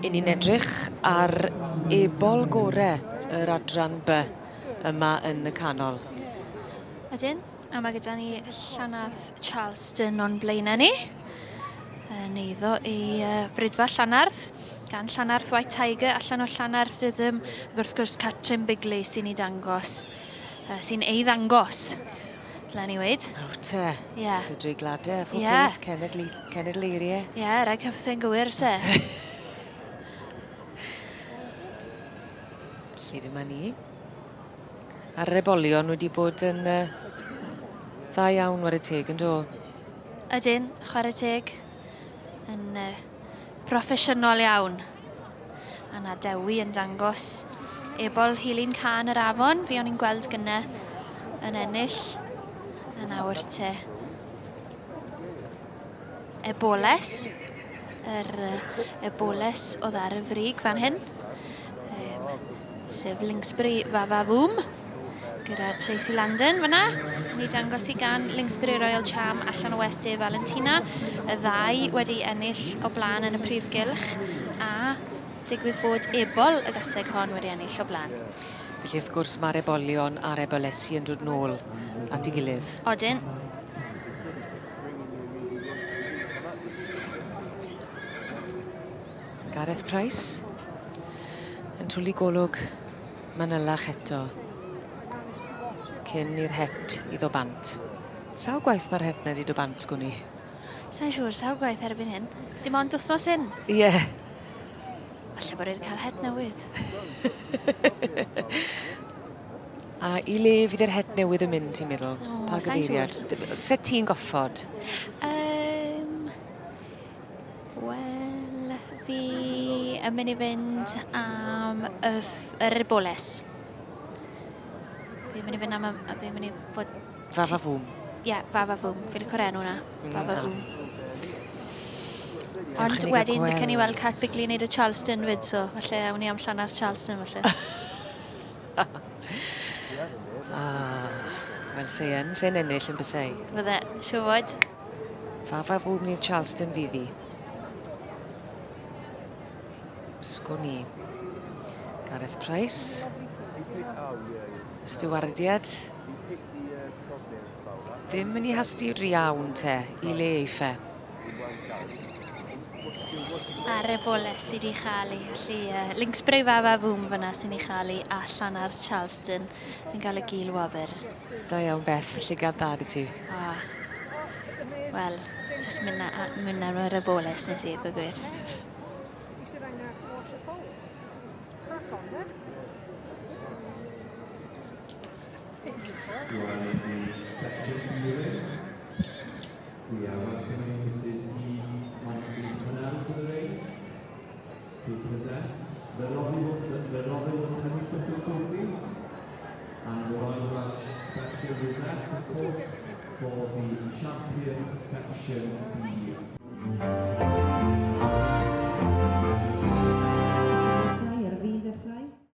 I ni'n edrych ar ebol gore yr adran B yma yn y canol. Ydyn, a mae gyda ni Llanarth Charleston o'n blaenau ni. Yn eiddo i Fridfa Llanarth, gan Llanarth White Tiger allan o Llanarth Rhythm, ac wrth gwrs Catrin Bigley sy'n ei dangos, sy'n ei ddangos. Dylen ni weud. Nawr te. Ie. Yeah. Dy dreigladau a phob yeah. peth, cenedl, cenedleiriau. Ie, yeah, rhaid cael pethau'n gywir, se. Felly dyma ni. A'r rebolion wedi bod yn uh, dda iawn, ware teg, yn do? Ydyn, chwarae teg. Yn uh, proffesiynol iawn. A na Dewi yn dangos ebol Hilin Can yr Afon, fi o'n i'n gweld gynne yn ennill yn awr te. Eboles, yr eboles oedd ar y frig fan hyn, um, sef Linksbury Fafa Foom, gyda Tracy Landon fyna. Ni dangos i gan Linksbury Royal Charm allan o West De Valentina. Y ddau wedi ennill o blaen yn y prif gylch a digwydd bod ebol y gaseg hon wedi ennill o blaen. Felly wrth gwrs mae'r ebolion a'r ebolesi yn dod nôl at ei gilydd. Odyn. Gareth Price yn twli golwg manylach eto cyn i'r het iddo bant. Sawl gwaith mae'r het 'na 'di do bant gwn i? Sai'n siŵr, sawl gwaith erbyn hyn. Dim ond wthnos hyn. Ie. Yeah. Falle bod wedi cael het newydd. A i le fydd yr het newydd yn mynd, ti'n meddwl? O, Pa sai'n gyfeiriad? siŵr. Set ti'n goffod? Um, Wel, fi yn mynd i fynd am y, yr eboles. Fi'n mynd i fynd am, y, fi'n mynd i fod... Fafa fwm. Ie, yeah, fafa fwm. Fi'n licio'r enw na. Fafa fwm. Ond wedyn, licen ni weld Cat Bigley wneud y Charleston fyd, so falle awn ni am llanarth Charleston falle. Ah, wel, se yn, se'n ennill yn bysau. Fydde, siw fod. Fafa fwm ni'r Charleston fydd hi. Sgwn i. Gareth Price. Stiwardiad. Ddim yn ei hasti iawn te, i le eiff e. A'r eboles sydd wedi chael ei, felly uh, Linksbury Fafa Fwm fyna sy'n ei chael ei allan ar Charleston yn cael y gil wobr. Da iawn Beth, llygad dda dy ti. Oh. Wel, jyst mynd mynd am yr eboles nes i, gwy gwir. You are in the section B We are welcoming Mrs Eve Mansfield Purnell to the ring to present the Rotherwood, the Rotherwood Honeysuckle Trophy and the Royal Welsh Special Rosette, of course, for the Champion Section B.